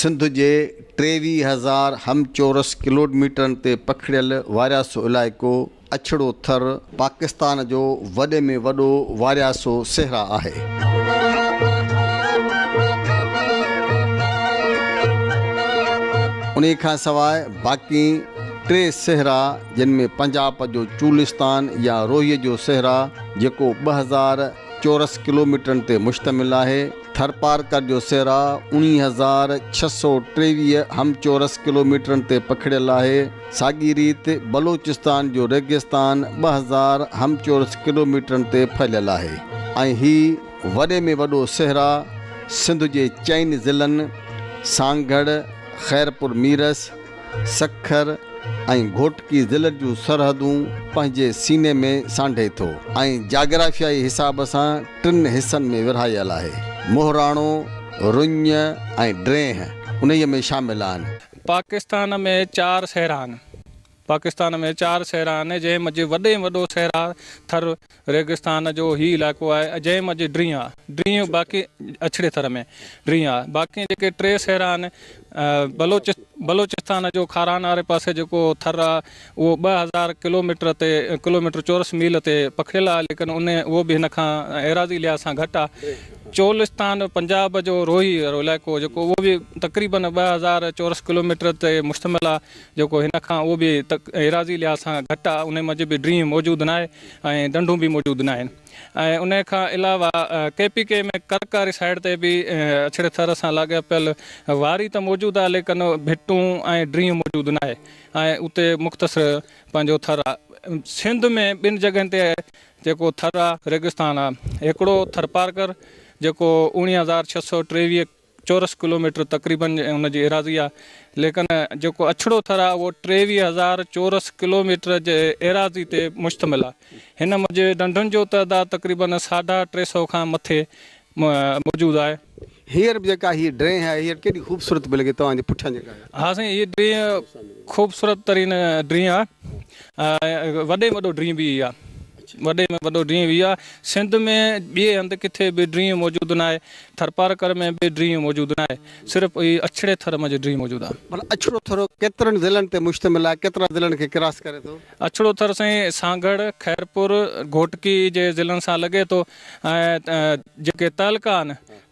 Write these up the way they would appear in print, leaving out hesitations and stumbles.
سنڌ جي 23,000 هم چورس ڪلوميٽرن تي پکڙيل وارياسو علائقو اڇڙو ٿر پاڪستان جو وڏي ۾ وڏو وارياسو صحرا آهي. انهي کان سواء باقي ٽي صحرا جن ۾ پنجاب جو چولستان يا روهيء جو صحرا جيڪو 2000 چورس ڪلوميٽرن تي مشتمل آهي، ٿرپارڪر جو صحرا 19,623 هم چورس ڪلوميٽرن تي پکڙيل آهي، ساڳي ريت بلوچستان جو ريگستان 2000 هم چورس ڪلوميٽرن تي ڦهليل آهي ۽ هي وڏي ۾ وڏو صحرا سنڌ جي چئن ضلعن سانگهڙ، خيرپور ميرس، سکر ۽ گهوٽڪي ضلعن جون سرحدون پنهنجي سيني ۾ سانڍي ٿو ۽ جاگرافيائي حساب سان ٽن حصن ۾ ورهايل آهي. مهراڻو، رڃ ۽ ڊرينهه انهيء ۾ شامل آهن. پاڪستان ۾ چار صحرا آهن. پاڪستان ۾ چار صحرا آهن، جنهن منجهه وڏي ۾ وڏو صحرا ٿر ريگستان جو هي علائقو آهي، جنهن منجهه ڊرينهه آهي. ڊرينهه باقي اڇڙي ٿر ۾ ڊرينهه آهي. باقي جيڪي ٽي صحرا آهن، بلوچستان جو خاران واري پاسي جيڪو ٿر آهي، اهو 2000 ڪلوميٽر تي ڪلوميٽر چورس ميل تي پکڙيل آهي، ليڪن ان اهو به هن کان ايراضي لحاظ سان گهٽ آهي. چولستان پنجاب جو روهي وارو علائقو جيڪو اهو به تقريبن 2000 چورس ڪلوميٽر تي مشتمل آهي، جيڪو هن کان اهو به ايراضي لحاظ سان گهٽ آهي، ان منجهه به ڊرينهه موجود ناهي ۽ ڍنڍون به موجود ناهن ۽ ان کان علاوه ڪي پي ڪي ۾ ڪرڪ واري سائيڊ تي به اڇڙي ٿر سان لاڳاپيل واري ته موجود آهي ليڪن ڀٽون ۽ ڊرينهه موجود ناهي ۽ اتي مختصر پنهنجو ٿر آهي. سنڌ ۾ ٻن جڳهين تي جيڪو ٿر آهي ريگستان آهي هڪڙو ٿرپارڪر جيڪو 19,623 چورس ڪلوميٽر تقريبن ان جي ايراضي آهي ليڪن جيڪو اڇڙو ٿر آهي اهو 23,000 چورس ڪلوميٽر جي ايراضي تي مشتمل آهي. هن منجهه ڍنڍن جو تعداد تقريبن 350 کان مٿي موجود آهي. هينئر به جيڪا هيء ڊرينهه آهي هينئر ڪيڏي خوبصورت پئي لڳي توهان جي پٺيان جيڪا آهي. ها سائين هيء ڊرينهه خوبصورت ترين ڊرينهه آهي ۽ وڏي ۾ وڏو ڊرينهه به هي آهي. وڏي ۾ وڏو ڊرينهه به آهي. سنڌ ۾ ٻئي هنڌ ڪٿي به ڊرينهه موجود ناهي. ٿرپارڪر ۾ به ڊرينهه موجود ناهي. صرف هي اڇڙي ٿر منجهه ڊرينهه موجود آهي. ڀلا اڇڙو ٿر ڪيترن ضلعن تي مشتمل آهي؟ ڪيترا ضلعن کي ڪراس ڪري ٿو؟ اڇڙو ٿر سائين سانگهڙ، خيرپور، گهوٽڪي جي ضلعن سان لڳي ٿو ۽ جيڪي تعلقا آهن،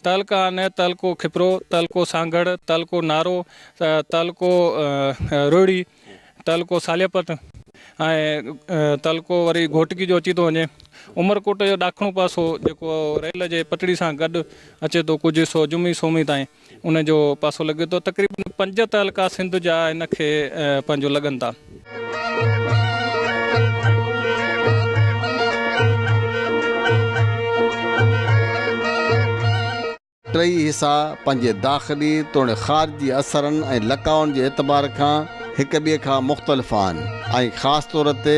تعلقا آهن تعلقو کپرو، تعلقو سانگهڙ، تعلقو نارو، تعلقو روهڙي، تعلقو صالح پٽ ۽ تعلقو وري گهوٽڪي جو اچي ٿو وڃي. عمرڪوٽ جو ڏاکڻو پاسو جيڪو ريل جي پٽڙي سان گڏ اچي ٿو ڪجهه حصو جمعي سومي تائين ان جو پاسو لڳي ٿو. تقريبن پنج تعلقا سنڌ جا هن کي پنهنجو لڳن ٿا. ٽئي حصا پنهنجي داخلي توڻي خارجي اثرن ۽ لقائن جي اعتبار کان هڪ ٻئي کان مختلف آهن ۽ خاص طور تي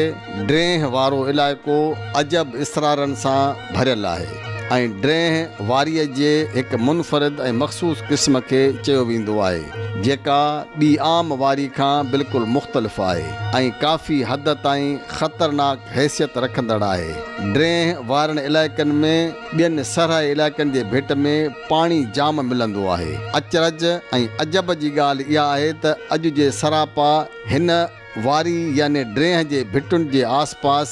ڊرينهه وارو علائقو عجب اسرارن سان ڀريل آهي ۽ ڊرينهه واريء جي هڪ منفرد ۽ مخصوص قسم کي چيو ويندو آهي جيڪا ٻي عام واري کان بلڪل مختلف آهي ۽ ڪافي حد تائين خطرناڪ حيثيت رکندڙ آهي. ڊرينهه وارن علائقن ۾ ٻين صحرائي علائقن جي ڀيٽ ۾ پاڻي جام ملندو آهي. اچرج ۽ عجب جي ڳالهه اها آهي ته اڄ جي سراپا هن واري يعني ڊرينهه جي ڀٽن جي آس پاس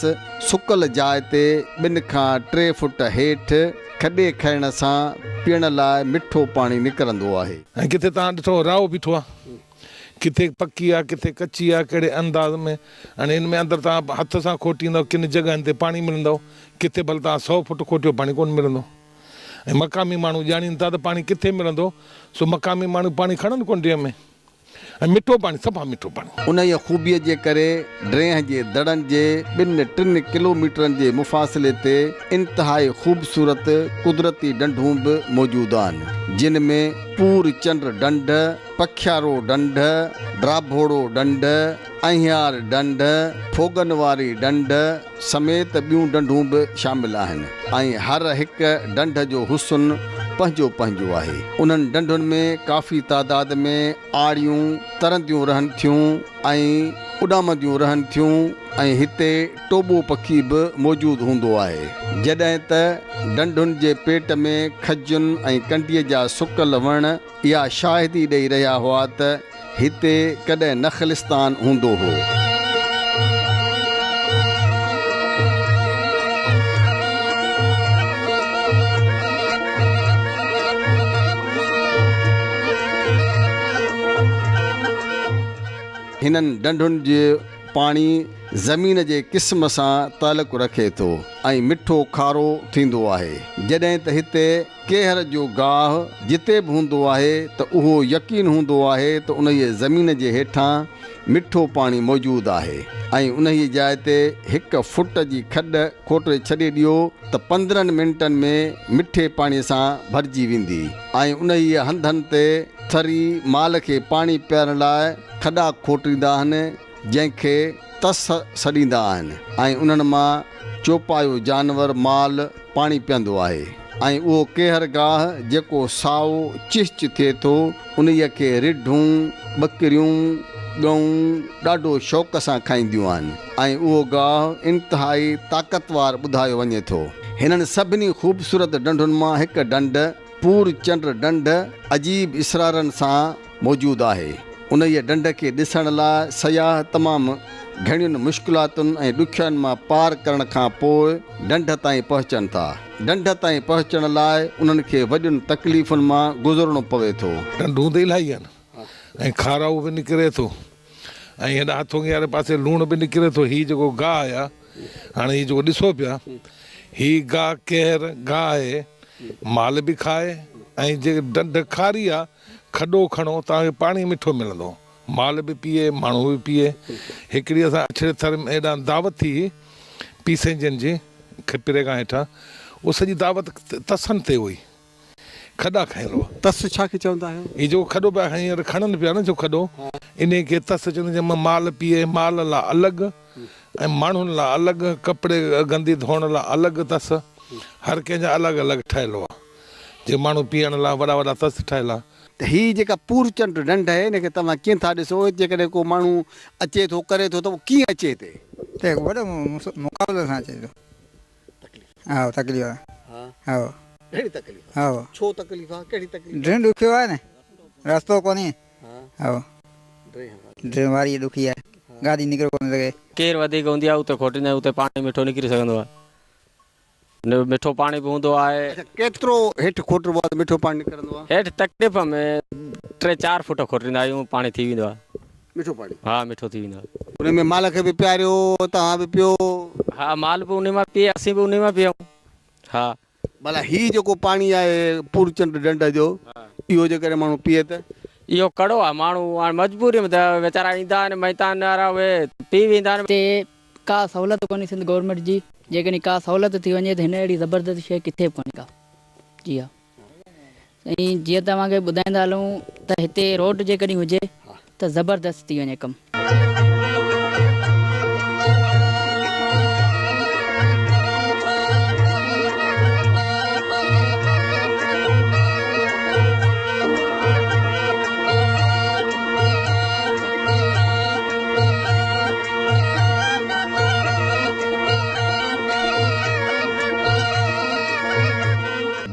سڪل جاء تي ٻن کان ٽي فوٽ هيٺ کڏي کڻڻ سان پيئڻ لاء مٺو پاڻي نڪرندو آهي. ۽ ڪٿي توهان ڏٺو رائو بيٺو آهي. ڪٿي پڪي آ ڪٿي ڪچي آ ڪهڙي انداز ۾ هاڻي ان ۾ اندر توهان هٿ سان کوٽيندؤ ڪن جڳهن تي پاڻي ملندؤ ڪٿي ڀل توهان سئو فوٽ کوٽيو پاڻي ڪونه ملندو ۽ مقامي ماڻهو ڄاڻين ٿا ته پاڻي ڪٿي ملندو سو مقامي ماڻهو پاڻي کڻن ڪونه ڊيم ۾ ۽ مٺو پاڻي صفا مٺو پاڻي. انهيء خوبيء جي ڪري ڊرينهه جي دڙن جي ٻن ٽن ڪلوميٽرن جي مفاصلي تي انتهائي خوبصورت قدرتي ڍنڍون به موجود آهن، جن ۾ پور چنڊ ڍنڍ، پکيارو ڍنڍ، ڊاڀوڙو ڍنڍ، اهيار ڍنڍ، ڦوڳن واري ڍنڍ سميت ٻيون ڍنڍون به شامل آهن ۽ هر هڪ ڍنڍ جو حسن پنهنجو پنهنجو آهي. انهن ڍنڍن ۾ ڪافي تعداد ۾ آڙيون ترنديون رهن ٿيون ۽ اڏامنديون رهن ٿيون ۽ هتي ٽوٻو پکي به موجود هوندو آهي. جڏهن ته ڍنڍن جي پيٽ ۾ کجين ۽ ڪنڊيء جا سڪل وڻ اها شاهدي ڏئي رهيا هئا ته هتي ڪڏهن نخلستان هوندو هو. هنن ڍنڍن جي پاڻي زمين جي قسم سان تعلق رکي ٿو ۽ مٺو کارو ٿيندو آهي. جڏهن ته هتي ڪيهر جو گاهه جتي به هوندو آهي ته اهو يقين هوندو آهي ته انهيء زمين جي هيٺان مٺو پاڻي موجود آهي ۽ انهيء جاء تي هڪ فٽ جي کڏ کوٽي ڇڏي ڏيو ته 15 منٽن ۾ مٺي پاڻي سان ڀرجي ويندي ۽ انهيء هنڌن تي ٿري مال کي پاڻي پيارڻ لاء کڏا کوٽيندا آهن جنهن کي تس سڏيندا آهن ۽ انهن مان چوپايو جانور، مال، پاڻي پيئندو آهي ۽ اهو ڪيهر گاهه جيڪو سائو چهچ ٿئي ٿو، انهيء کي رڍون، ٻڪريون، ڳئون ڏاڍو شوق سان کائينديون آهن ۽ اهو گاهه انتهائي طاقتوار ٻڌايو وڃي ٿو. هنن سڀني خوبصورت ڍنڍن مان هڪ ڍنڍ پور چنڊ ڍنڍ عجيب اسرارن سان موجود آهي. انهيء ڍنڍ کي ڏسڻ لاء سياح تمام گهڻين مشڪلاتن ۽ ڏکيائين مان پار ڪرڻ کان پوء ڍنڍ تائين پهچن ٿا. ڍنڍ تائين پهچڻ لاء انهن کي وڏين تڪليفن مان گذرڻو پوي ٿو. ڍنڍون ته الاهي آهن ۽ کارائو به نڪري ٿو ۽ هيڏانهن هٿونگي واري پاسي لوڻ به نڪري ٿو. هي جيڪو گاهه آهي هاڻي هي جيڪو ڏسو پيا هي گاهه ڪيهر گاهه آهي مال به کائي ۽ جي ڍنڍ کاري آهي کڏو کڻو توهان کي پاڻي مٺو ملندو. مال به پيئي ماڻهو به پيئي. هڪڙي اسان اڇڙي ٿر ۾ هيڏانهن دعوت ٿي هئي پيسينجن جي کپري کان هيٺان اها سڄي دعوت تسن تي هئي. کڏا کنيل هئا. تس ڇا کي چوندا آهيو؟ هي جيڪو کڏو پيا هينئر کڻن پيا نه جو کڏو انهي کي تس چوندا جنهن مان مال پيئي مال لا الڳ ۽ ماڻهن لا الڳ ڪپڙي گندي ڌوئڻ لا الڳ تس هر ڪنهن جا الڳ الڳ ٺهيل هئا. جي ماڻهو پيئڻ لاء وڏا وڏا تس ٺاهيل آ. ته هي جيڪا پور چنڊ ڍنڍ آهي ان کي توهان ڪيئن ٿا ڏسو؟ جيڪڏهن ڪو ماڻهو اچي ٿو ڪري ٿو ته اهو ڪيئن اچي هتي؟ ته وڏو مقابلي سان اچي ٿو. تڪليف. هائو تڪليف آ. هائو. گهڻي تڪليف آ. هائو. ڇو تڪليف آ؟ ڪهڙي تڪليف آ؟ ڍنڍ ڏکيو آهي نه. رستو ڪونهي. هائو. ڊرين واري ڏکي آهي. گاڏي نڪري ڪونه سگهي. ڪير وڌيڪ هوندي آهي اتي کوٽيندا آهيون اتي پاڻي مٺو نڪري سگهندو آهي. مٺو پاڻي به هوندو آهي. اڇا ڪيترو هيٺ کوٽبو آهي ته مٺو پاڻي نڪرندو آهي؟ هيٺ تڪليف ۾ ٽي چار فوٽ کوٽيندا آهيون پاڻي ٿي ويندو آهي. مٺو پاڻي؟ ها مٺو ٿي ويندو آهي. ان ۾ مال کي به پياريو توهان به پيو؟ ها مال به انهي مان پيئي اسين به انهي مان پيئون ها. ڀلا هي جيڪو پاڻي آهي پورچنڊ ڍنڍ جو اهو جيڪڏهن ماڻهو پيئي ته؟ اهو ڪڙو آهي ماڻهو هاڻي مجبوري ۾ ته ويچارا ايندا آهن ميتان وارا اهي پي ويندا آهن. تي ڪا سهولت ڪونهي سنڌ گورنمينٽ جي جيڪڏهن ڪا سهولت ٿي وڃي ته هن اهڙي زبردست شيء ڪٿي به ڪونهي ڪا جي ها سائين جيئن توهان کي ٻڌائيندا هلون ته هتي روڊ جيڪڏهن هجي ته زبردست ٿي وڃي ڪم.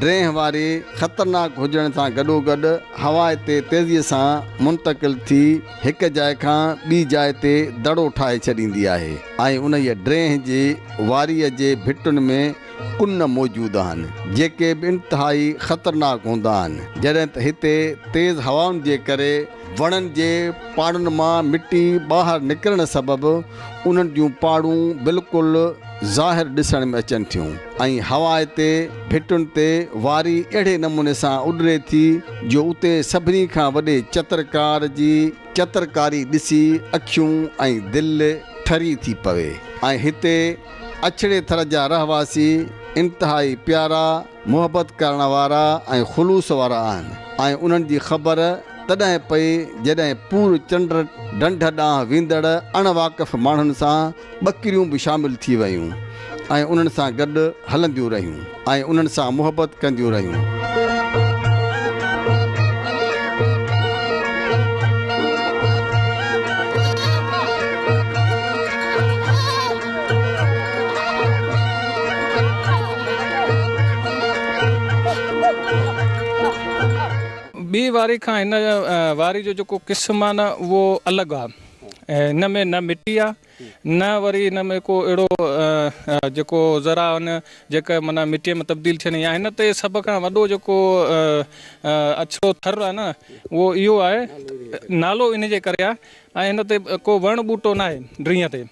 ڊرينهه واري خطرناڪ هجڻ سان گڏوگڏ هوا تي تيزيء سان منتقل ٿي هڪ جاء کان ٻي جاء تي دڙو ٺاهي ڇڏيندي آهي ۽ انهيء ڊرينهه جي واريء جي ڀٽن ۾ ڪن موجود آهن، جيڪي به انتهائي خطرناڪ هوندا آهن، جڏهن ته هتي تيز هوائن جي ڪري وڻن جي پاڙن مان مٽي ٻاهر نڪرڻ سبب انهن جون پاڙون بلڪل ظاهر ڏسڻ ۾ اچن ٿيون ۽ هوا تي ڀٽن تي واري اهڙي نموني سان اڏري ٿي جو اتي سڀني کان وڏي چترڪار جي چترڪاري ڏسي اکيون ۽ دل ٺري ٿي پوي ۽ هتي اڇڙي ٿر جا رهواسي انتهائي پيارا، محبت ڪرڻ وارا ۽ خلوص وارا آهن ۽ انهن جي خبر تڏهن پئي جڏهن پور چنڊ ڍنڍ ڏانهن ويندڙ اڻ واقف ماڻهن سان ٻڪريون به شامل ٿي ويون ۽ انهن سان گڏ هلنديون رهيون ۽ انهن سان محبت ڪنديون رهيون. ٻي واري کان هن واري جو جيڪو قسم آهي نه اهو الڳ آهي. هن ۾ نه مٽي آهي نه وري هن ۾ ڪو اهڙو جيڪو ذرا آهن جيڪا معنيٰ مٽيء ۾ تبديل ٿين يا هن تي سڀ کان وڏو جيڪو اڇو ٿر آهي نه اهو اهو آهي نالو ان جي ڪري آهي ۽ هن تي ڪو وڻ ٻوٽو ناهي ڊرينهن تي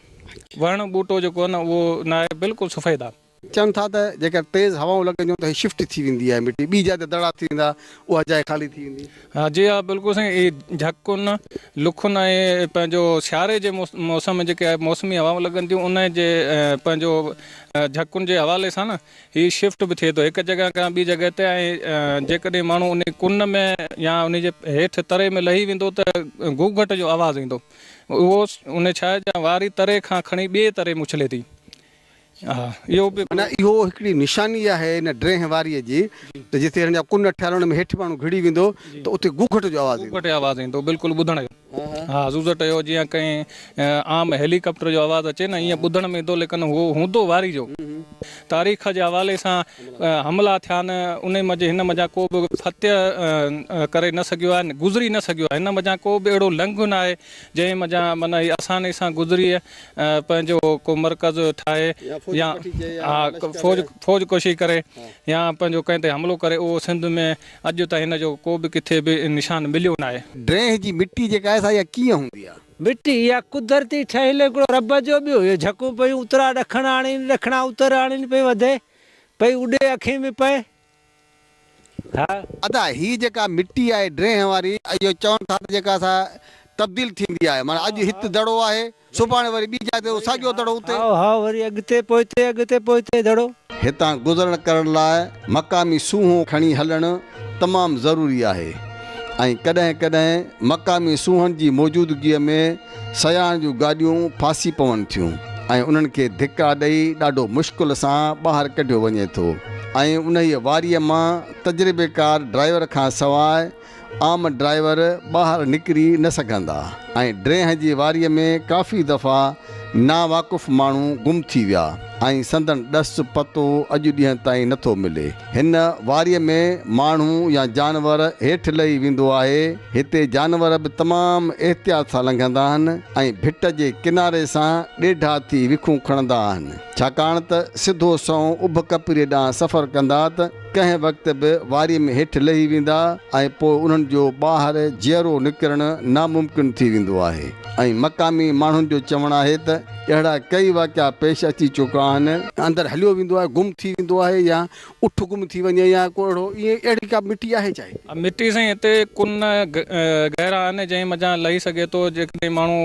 وڻ ٻوٽو جيڪو آهي نه اهو ناهي بلڪل سفيد آهي. چون ٿا ته جيڪر تيز هوائون لڳنديون ته هي شفٽ ٿي ويندي آهي مٽي ٻي جاء تي دڙا ٿي ويندا اها جاء خالي ٿي ويندي. ها جي ها بلڪل سائين اهي جهڪن لکن ۽ پنهنجو سياري جي موسم ۾ جيڪي موسمي هوائون لڳن ٿيون ان جي پنهنجو جهڪن جي حوالي سان نه هي شفٽ به ٿئي ٿو هڪ جڳهه کان ٻي جڳهه تي ۽ جيڪڏهن ماڻهو ان ڪن ۾ يا ان جي هيٺ تري ۾ لهي ويندو ته گهوگهٽ جو آواز ايندو اهو ان ڇا آهي واري تري کان کڻي ٻئي تري ۾ اڇلي ٿي. اهو به. معنيٰ اهو هڪڙي نشاني آهي ان ڊرينهن واريء جي ته جتي هن جا ڪن ٺهيل ان ۾ هيٺ ماڻهو گهڙي ويندو ته اتي گهوگهٽ جو آواز ايندو. گهوگهٽ جو آواز ايندو بلڪل ٻڌڻ جو. ها زوزٽ جو جيئن ڪنهن عام هيلي ڪاپٽر جو آواز اچي نه ائين ٻڌڻ ۾ ايندو ليڪن هو هوندو واري جو. تاريخ جي حوالي سان حملا ٿيا آهن انهي منجهه هن منجهان ڪو به فتح ڪري نه سگهيو آهي گذري نه سگهيو آهي هن منجهان ڪو به اهڙو لنگهه نه آهي جنهن منجهان معنيٰ هي آساني سان گذري پنهنجو ڪو مرڪز ٺاهي يا فوج فوج ڪشي ڪري يا پنهنجو ڪنهن تي حملو ڪري اهو سنڌ ۾ اڄ تائين هن جو ڪو به ڪٿي به نشان مليو ناهي. ڊرينهن جي مٽي جيڪا آهي سا اها ڪيئن هوندي آهي؟ مٽي اها قدرتي ٺهيل هڪڙو رب جو ٻيو اهي جهڪون پيون اترا ڏکڻ آڻين ڏکڻا اتر آڻين پئي وڌي پئي اڏي اکين ۾ پئي. ها. ادا هي جيڪا مٽي آهي ڊرينهن واري اهو چون ٿا ته جيڪا سا تبديل ٿيندي آهي معنيٰ اڄ هت دڙو آهي سڀاڻي وري ٻي جاء تي اهو ساڳيو دڙو اتي. ها ها وري اڳتي پوئتي اڳتي پوئتي دڙو. هتان گذرڻ ڪرڻ لاء مقامي سونهون کڻي هلڻ تمام ضروري آهي ۽ ڪڏهن ڪڏهن مقامي سونهن جي موجودگيء ۾ سياحن جون گاڏيون ڦاسي پون ٿيون ۽ انهن کي ڌڪا ڏئي ڏاڍو مشڪل سان ٻاهر ڪڍيو وڃي ٿو ۽ انهيء واريء مان تجربيڪار ڊرائيور کان سواء عام ڊرائيور ٻاهر نڪري نه سگهندا ۽ ڊرينهن جي واريء ۾ ڪافي دفعا ناواقف ماڻهو گم ٿي ويا ۽ سندن ڏس پتو اڄ ڏينهن تائين نٿو ملي. هن واريء ۾ ماڻهو يا جانور هيٺ لهي ويندو آهي. هتي جانور به تمام احتياط سان لنگهندا آهن ۽ ڀٽ جي ڪناري سان ڏيڍا ٿي وکون کڻندا آهن. ڇاڪاڻ ته سڌو سنئون اڀ ڪپريء ڏانهن سفر ڪندا ته ڪنهن وقت به واريء ۾ هيٺ لهي ويندا ۽ پوء انهن جو ٻاهر جيئرو نڪرڻ ناممڪن ٿي ويندو آهي ۽ مقامي ماڻهن جو چوڻ آهي ته اهڙا ڪيئي واقعا پيش اچي چڪا آهن. اندر هليو ويندو آهي، گم ٿي ويندو آهي يا اٺ گم ٿي وڃي يا ڪو اهڙو ائين اهڙي ڪا مٽي آهي ڇا هتي؟ مٽي سائين هتي ڪن گهرا آهن جنهن منجهان لهي سگهي ٿو جيڪڏهن ماڻهو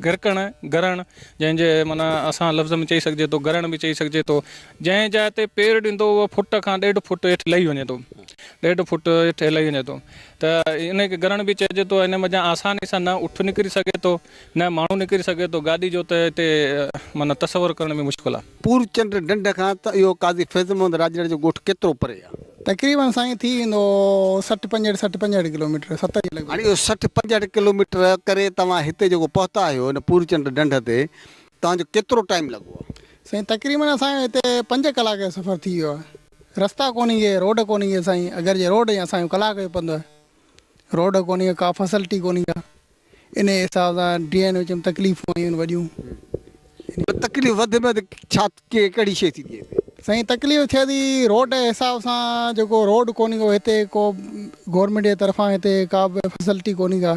گرڪڻ، گرڻ، جنهن جي معنيٰ اسان لفظ ۾ چئي سگهجي ٿو گرڻ به چئي سگهجي ٿو جنهن جاء تي پير ڏيندو اهو فٽ کان ڏيڍ فٽ هيٺ لهي وڃي ٿو ڏيڍ فٽ هيٺ لهي وڃي ٿو ته ان کي گرڻ به چئجي ٿو ان منجهان آساني سان نه اٺ نڪري سگهي ٿو نه ماڻهو نڪري سگهي ٿو، گاڏي جو ته هتي معنيٰ تصور ڪرڻ به مشڪل آ. پورچنڊ ڍنڍ کان ته اهو قاضي فيض محمد راڄڙ جو ڳوٺ ڪيترو پري آ؟ تقريبن سائين ٿي ويندو 60 65 60 65 ڪلوميٽر 70 جي لڳ ڀڳ. هاڻي اهو 60 65 ڪلوميٽر ڪري توهان هتي جيڪو پهتا آهيو هن پورچنڊ ڍنڍ تي توهان جو ڪيترو ٽائيم لڳو آ؟ سائين تقريبن اسان جو هتي 5 ڪلاڪ جو سفر ٿي ويو آ. رستا ڪونهي ڪي روڊ ڪونهي ڪي سائين اگر جي روڊ هجي اسان جو ڪلاڪ جو پنڌ آ. روڊ ڪونهي ڪا فسلٽي ڪونهي ڪا. انهيء حساب سان ڊي وچ ۾ تڪليفون آيون آهن وڏيون. تڪليف وڌ ۾ وڌ ڇا ڪهڙي شيء ٿيندي هتي؟ سائين تڪليف ٿئي ٿي روڊ جي حساب سان جيڪو روڊ ڪونهي ڪو هتي ڪو گورنمينٽ جي طرفان هتي ڪا به فيسلٽي ڪونهي ڪا.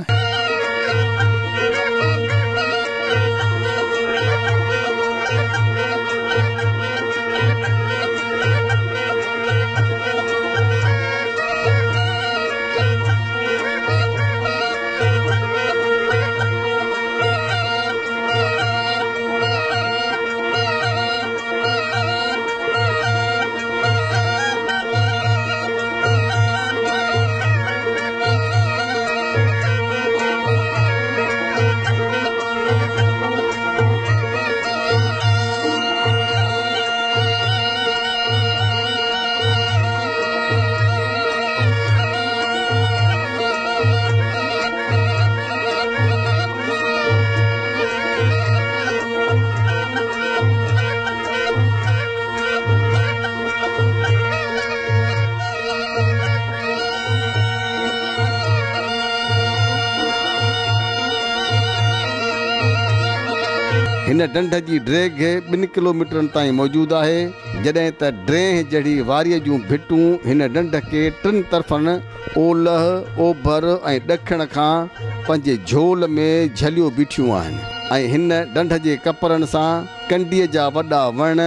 هن ڍنڍ جي ڊيگهه 2 ڪلوميٽرن تائين موجود آهي، جڏهن ته ڊرينهه جهڙي واريء جون ڀٽون هن ڍنڍ کي ٽن طرفن اولهه، اوڀر ۽ ڏکڻ کان پنهنجي جهول ۾ جهليو بيٺيون آهن ۽ هن ڍنڍ جي ڪپرن سان ڪنڊيء جا وڏا وڻ،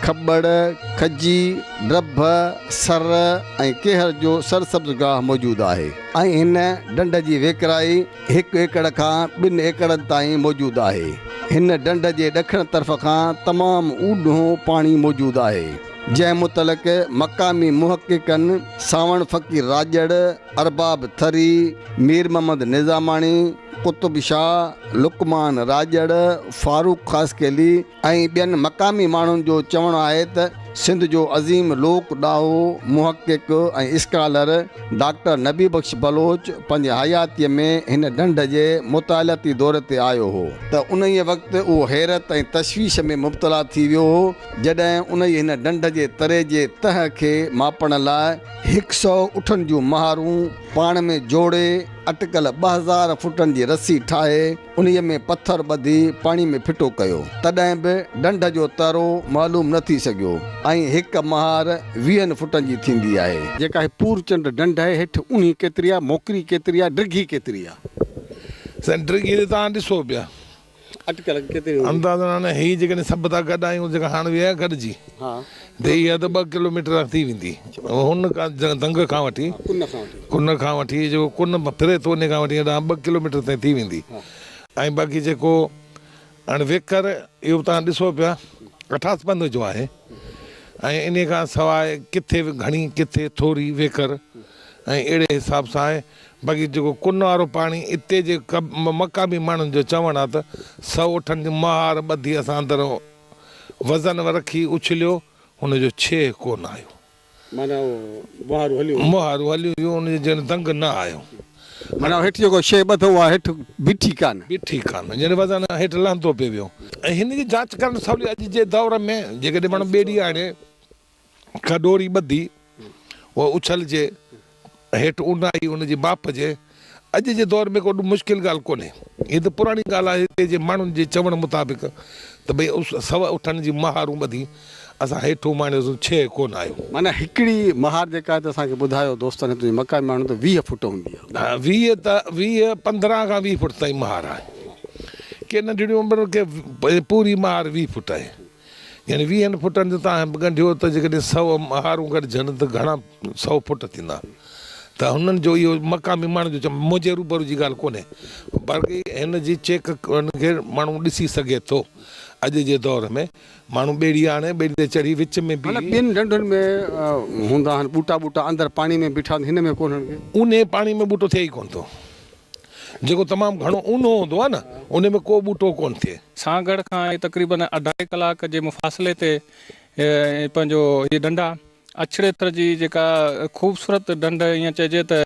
کٻڙ، کجي، ڊڀ، سر ۽ ڪيهر جو سرسبز گاهه موجود آهي ۽ هن ڍنڍ جي ويڪرائي هڪ ايڪڙ کان 2 ايڪڙن تائين موجود آهي. هن ڍنڍ جي ڏکڻ طرف کان تمام اونهو پاڻي موجود آهي، جنهن متعلق مقامي محققن سانوڻ فقير راڄڙ، ارباب ٿري، مير محمد نظاماڻي، قطب شاهه، لقمان راڄڙ، فاروق خاصخيلي ۽ ٻين مقامي ماڻهن جو چوڻ آهي ته سنڌ جو عظيم لوڪ ڏاهو، محقق ۽ اسڪالر ڊاڪٽر نبي بخش بلوچ پنهنجي حياتيء ۾ هن ڍنڍ جي مطالعاتي دوري تي آيو هو ته انهيء وقت اهو حيرت ۽ تشويش ۾ مبتلا ٿي ويو هو جڏهن انهيء هن ڍنڍ جي تري جي تهه کي ماپڻ لاء 100 اٺن جون مهارون پاڻ ۾ جوڙي اٽڪل 2000 فٽن جي رسي ٺاهي انهيء ۾ پٿر ٻڌي پاڻي ۾ ڦٽو ڪيو، تڏهن به ڍنڍ جو ترو معلوم نه ٿي سگهيو ۽ هڪ مهار 20 فٽن جي ٿيندي آهي. جيڪا هي پور چنڊ ڍنڍ آهي، هيٺ اونهي ڪيتري آهي، موڪري ڪيتري آهي، ڊگهي ڪيتري آهي؟ سائين ڊگهي ته توهان ڏسو پيا. اٽڪل ڪيتري هوندي؟ اندازن هاڻي هي جيڪڏهن سڀ ٿا گڏ آهيون جيڪا هاڻ ويا گڏجي ته اها ته 2 ڪلوميٽر ٿي ويندي هن دنگ کان وٺي ڪن کان وٺي جيڪو ڪن ڦري ٿو ان کان وٺي هيڏانهن 2 ڪلوميٽر تائين ٿي ويندي ۽ باقي جيڪو هاڻي ويڪر اهو به توهان ڏسو پيا اٺاس پنڌ جو آهي ۽ انهي کان سواء ڪٿي به گهڻي ڪٿي ٿوري ويڪر ۽ اهڙي حساب سان آهي باقي جيڪو ڪن وارو پاڻي اتي جي مقامي ماڻهن جو چوڻ آهي ته 100 اٺن جي مهار ٻڌي اسان اندر وزن رکي اڇليو ان جو ڇيهه ڪونه آيو. معنيٰ اهو مهارون هليون ويون. مهارون هليون ويون ان جو ڄڻ دنگ نه آيو. معنيٰ هيٺ جيڪو شيء ٻڌو اها هيٺ بيٺي ڪانه. بيٺي ڪانه ڄڻ وزن هيٺ لهندو پئي ويو. ۽ هن جي جاچ ڪرڻ سولي اڄ جي دور ۾ جيڪڏهن ماڻهو ٻيڙي آڻي ڪا ڏوري ٻڌي اها اڇلجي هيٺ اونهائي ان جي ماپجي اڄ جي دور ۾ ڪو مشڪل ڳالهه ڪونهي. هي ته پراڻي ڳالهه آهي هتي جي ماڻهن جي چوڻ مطابق ته ڀئي 100 اٺن جي مهارون ٻڌي اسان هيٺ اماڻيوسون ڇيهه ڪونه آيو. معنيٰ هڪڙي مهار جيڪا آهي ته اسان کي ٻڌايو دوستن هتي جي مقامي ماڻهن ته 20 فوٽ هوندي آهي. ها 20 ته 20 15 کان 20 فوٽ تائين مهار آهي. ڪي ننڍڙيون پر ڪي پوري مهار 20 فوٽ آهي. يعني 20 فوٽن جو توهان ڳنڍيو ته جيڪڏهن 100 مهارون گڏجن ته گهڻا 100 فوٽ ٿيندا ته هنن جو اهو مقامي ماڻهن جو چوڻ منهنجي روبرو جي ڳالهه ڪونهي باقي هن جي چيڪ هن کي ماڻهو ڏسي سگهي ٿو اڄ جي دور ۾ ماڻهو ٻيڙي آڻي ٻيڙي تي چڙهي وچ ۾ معنيٰ بيهي. ٻين ڍنڍن ۾ هوندا آهن ٻوٽا ٻوٽا اندر پاڻي ۾ بيٺا هن ۾ ڪونهن ڪي. اونهي پاڻي ۾ ٻوٽو ٿئي ئي ڪونه ٿو. جيڪو تمام گهڻو اونهو هوندو آهي نه ان ۾ ڪو ٻوٽو ڪونه ٿئي. سانگهڙ کان تقريبن اڍائي ڪلاڪ جي مفاصلي تي پنهنجو هي ڍنڍ آ. اڇڙي ٿر جي جيڪا خوبصورت ڍنڍ ائين چئجي ته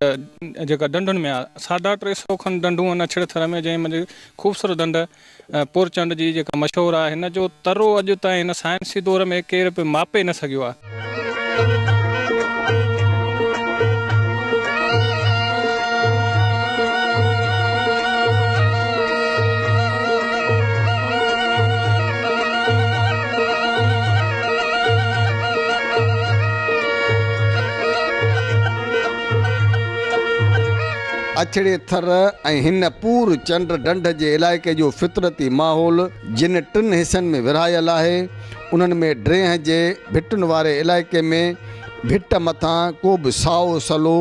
جيڪا ڍنڍن ۾ آ 350 کن ڍنڍون آهن اڇڙي ٿر ۾ جنهن منجهه خوبصورت ڍنڍ پورچنڊ جي جيڪا مشهور آهي هن جو ترو اڄ تائين هن سائنسي دور ۾ ڪير به ماپي نه سگهيو آهي. اڇڙي ٿر ۽ هن پور چنڊ ڍنڍ جي علائقي جو فطرتي ماحول جن ٽن حصن ۾ ورهايل آهي، انهن ۾ ڊرينهه جي ڀٽن واري علائقي ۾ ڀٽ مٿان ڪو به سائو سلو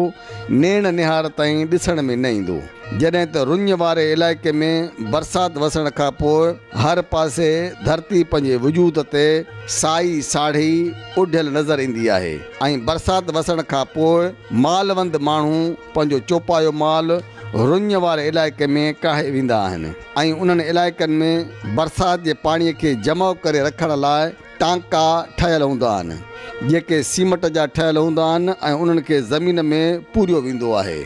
نيڻ نهار تائين ڏسڻ ۾ نه ايندو، جڏهن ته رڃ واري علائقي ۾ برسات وسڻ کان پوء هر پاسي ڌرتي پنهنجي وجود تي سائي ساڙهي اوڍيل نظر ايندي آهي ۽ برسات وسڻ کان پوء مالوند ماڻهو پنهنجو چوپايو مال رڃ واري علائقي ۾ ڪاهي ويندا آهن ۽ انهن علائقن ۾ برسات جي پاڻي کي جمع ڪري رکڻ لاء ٽانڪا ٺهيل هوندا آهن، جيڪي سيمٽ جا ٺهيل هوندا آهن ۽ انهن کي زمين ۾ پوريو ويندو آهي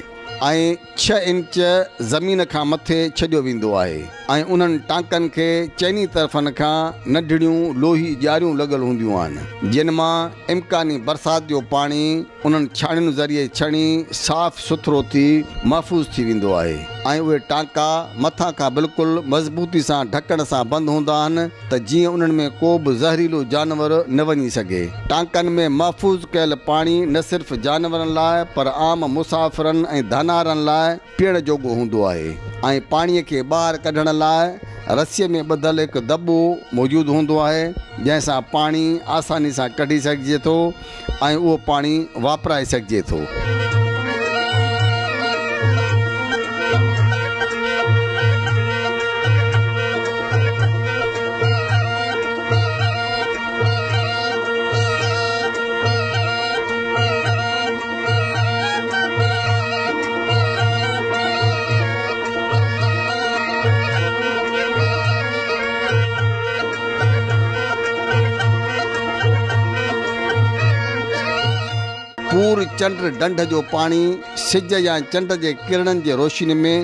۽ 6 انچ زمين کان مٿي ڇڏيو ويندو آهي ۽ انهن ٽانڪن کي چئني طرفن کان ننڍڙيون لوهي ڄاريون لڳل هونديون آهن، جن مان امڪاني برسات جو پاڻي انهن ڇاڻين ذريعي ڇڻي صاف سٿرو ٿي محفوظ ٿي ويندو آهي. ۽ اهي ٽانڪا مٿان کان بلڪل مضبوطي سان ڍڪڻ سان بند هوندا آهن ته جيئن انهن ۾ ڪو به زهريلو جانور نه وڃي سگهي. ٽانڪن ۾ محفوظ ڪيل پاڻي نه صرف جانورن لاء پر عام مسافرن ۽ ڌنارن لاء پيئڻ جوڳو هوندو آهي ۽ پاڻي کي ٻاهر ڪڍڻ لاء رسيء ۾ ٻڌل هڪ دٻو موجود هوندو آهي جنهن سان پاڻي آساني سان ڪڍي سگهجي ٿو ۽ اهو پاڻي واپرائي سگهجي ٿو. پور چنڊ ڍنڍ جو پاڻي سج يا چنڊ جي ڪرڻن جي روشني ۾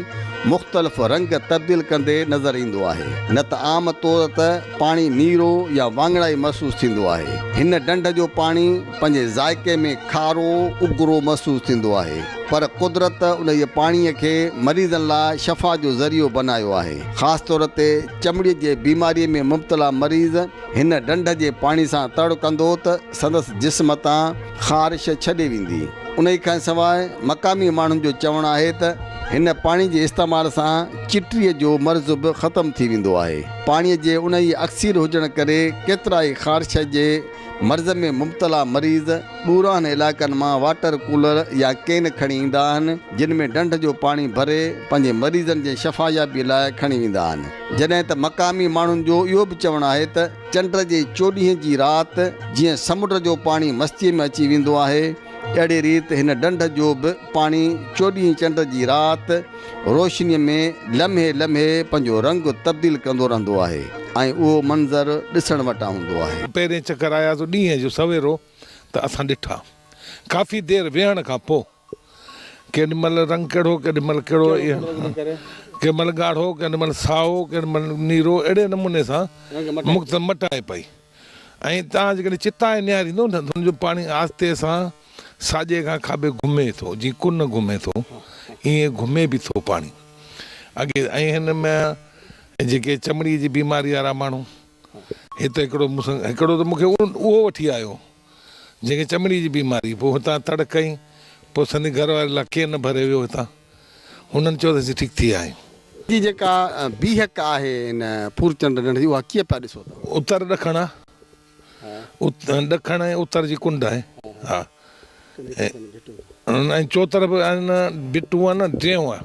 مختلف رنگ تبديل ڪندي نظر ايندو آهي، نه ته عام طور ته پاڻي نيرو يا واڱڻائي محسوس ٿيندو آهي. هن ڍنڍ جو پاڻي پنهنجي ذائقي ۾ کارو اگرو محسوس ٿيندو آهي، پر قدرت انهيء پاڻيء کي مريضن لاء شفا جو ذريعو بنايو آهي. خاص طور تي چمڙيء جي بيماريء ۾ مبتلا مريض هن ڍنڍ جي پاڻي سان تڙ ڪندو ته سندس جسم تان خارش ڇڏي ويندي. انهي کان سواء مقامي ماڻهن جو چوڻ آهي ته هن پاڻي جي استعمال سان چٽيء جو مرض به ختم ٿي ويندو آهي. پاڻي جي انهي اڪسير هجڻ ڪري ڪيترائي خارش جي مرض ۾ مبتلا مريض ڏورانهن علائقن مان واٽر ڪولر يا ڪين کڻي ايندا آهن، جن ۾ ڍنڍ جو پاڻي ڀري پنهنجي مريضن جي شفايابي لاء کڻي ويندا آهن. جڏهن ته مقامي ماڻهن جو اهو به چوڻ آهي ته چنڊ جي چوڏهينء جي رات جيئن سمنڊ جو پاڻي مستيء ۾ اچي ويندو آهي، اهڙي ريت هن ڍنڍ جو به پاڻي چوڏهين چنڊ جي رات روشنيء ۾ لمحي لمحي پنهنجو رنگ تبديل ڪندو رهندو آهي ۽ اهو منظر ڏسڻ وٽان هوندو آهي. پهرين چڪر آياسون ڏينهن جو سويرو ته اسان ڏٺا. ڪافي دير ويهڻ کان پوء ڪيڏي مهل رنگ ڪهڙو ڪيڏي مهل ڪهڙو ڪنهن مهل ڳاڙهو ڪيڏي مهل سائو ڪيڏي مهل نيرو اهڙي نموني سان مختلف مٽائي پئي. ۽ توهان جيڪڏهن چتائي نهاريندو نه ته ان جو پاڻي آهستي سان ساڄي کان کاٻي گهمي ٿو، جيئن ڪن گهمي ٿو، ائين گهمي به ٿو پاڻي اڳي. ۽ هن ۾ جيڪي چمڙي جي بيماري وارا ماڻهو، هت هڪڙو مون سان هڪڙو ته مون کي اهو وٺي آيو، جنهن کي چمڙي جي بيماري، پوء هتان تڙ ڪئي، پوء سندي گهر واري لاء ڪين ڀري ويو هتان. هنن چيو ته اسين ٺيڪ ٿي ويا آهيون. جي جيڪا بيهڪ آهي هن پورچنڊ ڍنڍ جي اها ڪيئن پيا ڏسو ٿا؟ اتر ڏکڻ آ. ڏکڻ ۽ اتر جي ڪنڊ آهي. ها ۽ چوطرف آهن ڀٽون آهن ڊرين آهي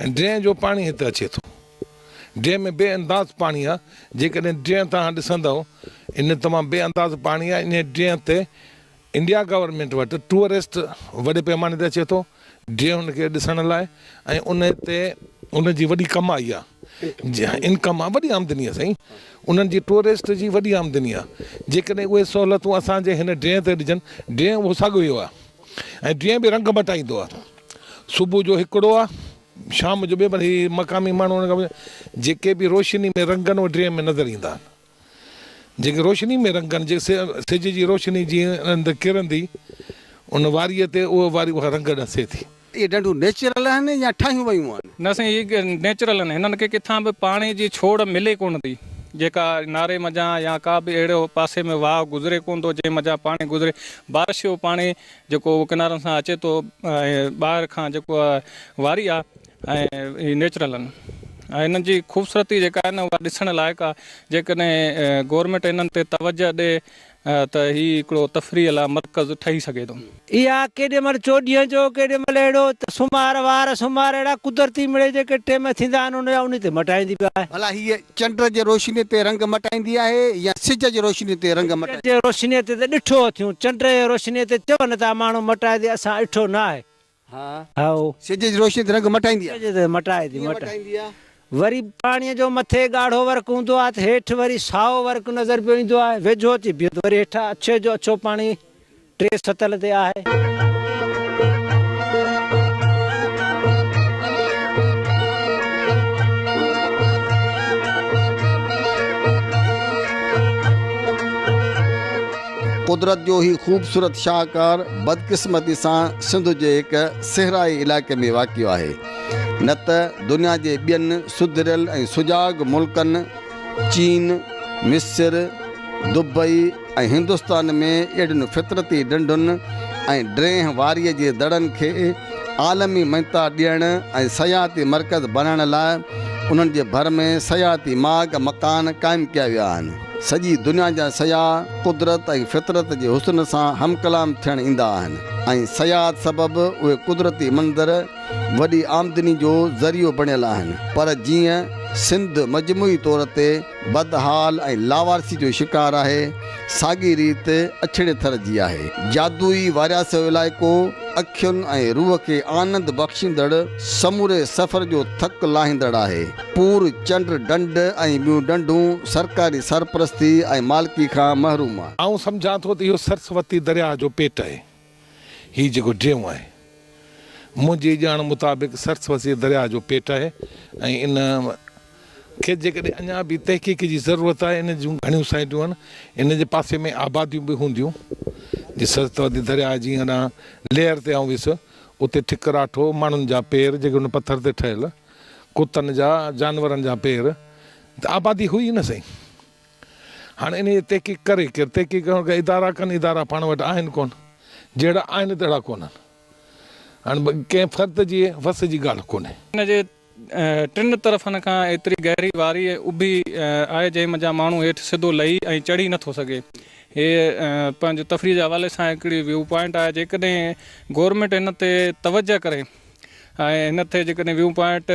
۽ ڊرين جو پاڻي هت اچي ٿو. ڊرين ۾ بي انداز پاڻي آ. جيڪڏهن ڊرين توهان ڏسندؤ ان تمام بي انداز پاڻي آ. انهي ڊرين تي انڊيا گورنمينٽ وٽ ٽوئرسٽ وڏي پيماني تي اچي ٿو ڊيم کي ڏسڻ لاء ۽ ان تي ان جي وڏي ڪمائي آ انڪم آ وڏي آمدني آ سائين انهن جي ٽوئرسٽ جي وڏي آمدني آ جيڪڏهن اهي سهولتون اسان جي هن ڊيم تي ڏجن ڊيم اهو ساڳيو ئي آ ۽ ڊيم به رنگ مٽائيندو آ صبح جو هڪڙو آ شام جو ٻيو پر هي مقامي ماڻهو ان کان جيڪي به روشني ۾ رنگ آهن اهي ڊيم ۾ نظر ايندا آهن. جيڪي روشني ۾ رنگن جي سج جي روشني جيئن انهن تي ڪرندي ان واريء تي اهو واري اها رنگ ڏسي ٿي. اهي ڍنڍون نيچرل آهن يا ٺاهيون ويون آهن؟ نه سائين اهي نيچرل آهن هنن کي ڪٿان به پاڻي جي ڇوڙ ملي ڪونه ٿي جيڪا ناري منجهان يا ڪا به اهڙو پاسي ۾ واهه گذري ڪونه ٿو جنهن منجهان پاڻي گذري بارش جو پاڻي جيڪو ڪنارن سان اچي ٿو ۽ ٻاهر کان جيڪو واري آهي ۽ هي نيچرل آهن ۽ انهن جي خوبصورتي جيڪا آهي نه اها ڏسڻ لائق آهي جيڪڏهن گورنمينٽ انهن تي توجه ڏي ته هي هڪڙو تفريح لاء مرڪز ٺهي سگهي ٿو. اها ڪيڏي مهل چوڏهينء جو ڪيڏي مهل اهڙو ته سومار وار سومار اهڙا قدرتي مڙئي جيڪي ٽيم ٿيندا آهن ان جا انهي تي مٽائيندي به آهي. ڀلا هيء چنڊ جي روشنيء تي رنگ مٽائيندي آهي يا سج جي روشنيء تي رنگ مٽائيندي؟ سج جي روشنيء تي ته ڏٺو اٿيون، چنڊ جي روشنيء تي چون ٿا ماڻهو مٽائي ٿي اسان ڏٺو نه آهي. ها. هائو. سج جي روشني تي رنگ مٽائيندي آ. سج تي مٽائي ٿي. ڪيئن مٽائيندي آ؟ وري پاڻيء جو مٿي ڳاڙهو ورق هوندو آ ته هيٺ وري سائو ورق نظر پيو ايندو آهي. ويجهو اچي بيهو ته وري هيٺان اڇي جو اڇو پاڻي ٽي ستل تي آهي. قدرت جو هي خوبصورت شاهڪار بدقسمتي سان سنڌ جي هڪ صحرائي علائقي ۾ واقع آهي. نه ته دنيا جي ٻين سڌريل ۽ سجاڳ ملڪن چين، مصر، دبئي ۽ هندستان ۾ اهڙين فطرتي ڍنڍن ۽ ڊرينهه واريء جي دڙن کي عالمي مڃتا ڏيڻ ۽ سياحتي مرڪز بڻائڻ لاء انهن جي ڀر ۾ سياحتي ماڳ مڪان قائم ڪيا ويا آهن. سڄي دنيا جا سياح قدرت ۽ فطرت جي حسن سان همڪلام ٿيڻ ايندا آهن ۽ سياحت سبب اهي قدرتي منظر وڏي آمدني جو ذريعو بڻيل آهن پر جيئن سنڌ مجموعي طور تي بدحال ۽ لاوارثي جو شڪار آهي، ساڳي ريت اڇڙي ٿر جي آهي. جادوئي وارياسو علائقو اکين ۽ روح کي آنند بخشيندڙ سموري سفر جو ٿڪ لاهيندڙ آهي. پور چنڊ ڍنڍ ۽ ٻيون ڍنڍون سرڪاري سرپرستي ۽ مالڪي کان محروم آهن. آئون سمجهان ٿو ته اهو سرسوتي درياهه جو پيٽ آهي. هي جيڪو ڊيم آهي. منهنجي ڄاڻ مطابق سرسوتي درياهه جو پيٽ آهي ۽ ان کي جيڪڏهن اڃا به تحقيق جي ضرورت آهي ان جون گهڻيون سائيٽون آهن ان جي پاسي ۾ آباديون به هونديون جي سرسوتي درياهه جي هيڏانهن ليئر تي آئون ويس اتي ٺڪراٺو ماڻهن جا پير جيڪي ان پٿر تي ٺهيل ڪتن جا جانورن جا پير ته آبادي هئي نه سائين. هاڻ انهيء جي تحقيق ڪري ڪير؟ تحقيق ڪرڻ ڪا ادارا ڪن، ادارا پاڻ وٽ آهن ڪونه، جهڙا آهن تهڙا ڪونهن. هاڻ ڪنهن فرد جي وس جي ڳالهه ڪونهي. ان جي ٽن طرفن کان ايتري گهري واري اڀي آهي جنهن منجهان ماڻهو هيٺ سڌو لهي ۽ چڙهي نٿو سگهي. هيء پنهنجو تفريح جي حوالي سان هڪڙي ويو پوائنٽ آهي. جيڪڏهن گورنمينٽ هن تي توجهه ڪري ۽ هن تي جيڪڏهن ويو پوائنٽ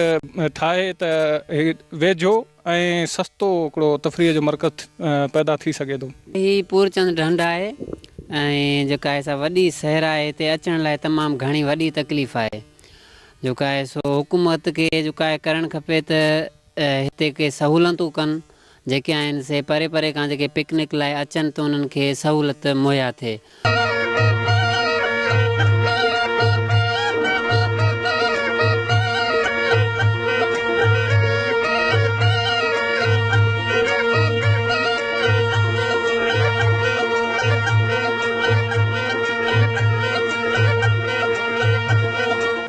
ٺاهي ته هي ويجهو ۽ سستو هڪڙو تفريح جو مرڪز پيدا ٿي سگهي ٿو. هي پورچند ڍنڍ آهي ۽ جيڪا آهي سا وڏي صحرا آهي هتي اچڻ لاء تمام گهڻي وڏي تڪليف آهي جيڪا آهي سو حڪومت کي جيڪا آهي ڪرڻ کپي ته هتي ڪي سهولتون ڪن جيڪي آهن سي پري پري کان جيڪي پڪنڪ لاء اچن ته انهن کي سهولت مهيا ٿئي.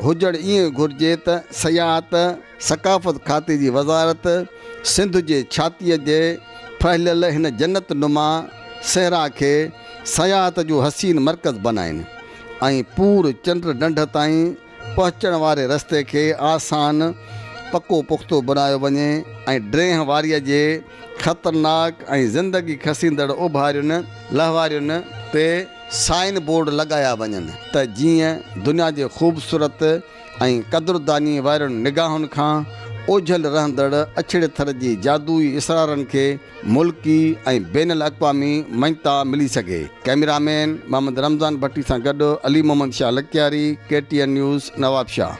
هجڻ ائين گهرجي ته سياحت، ثقافت کاتي جي وزارت سنڌ جي ڇاتيء جي ڦهليل هن جنت نما صحرا کي سياحت جو حسين مرڪز بنائين ۽ پور چنڊ ڍنڍ تائين پهچڻ واري رستي کي آسان پڪو پختو بنايو وڃي ۽ ڊرينهه واريء جي خطرناڪ ۽ زندگي کسيندڙ اوڀارين لهوارين تي سائن بورڊ لڳايا وڃن ته جيئن دنيا جي خوبصورت ۽ قدرداني وارين نگاهن کان اوجهل رهندڙ اڇڙي ٿر جي جادوئي اسرارن کي ملڪي ۽ بين الاقوامي مڃتا ملي سگهي. ڪئميرا مين محمد رمضان ڀٽي سان گڏ Ali Muhammad Shah Lakyari, K T N news, Nawabshah.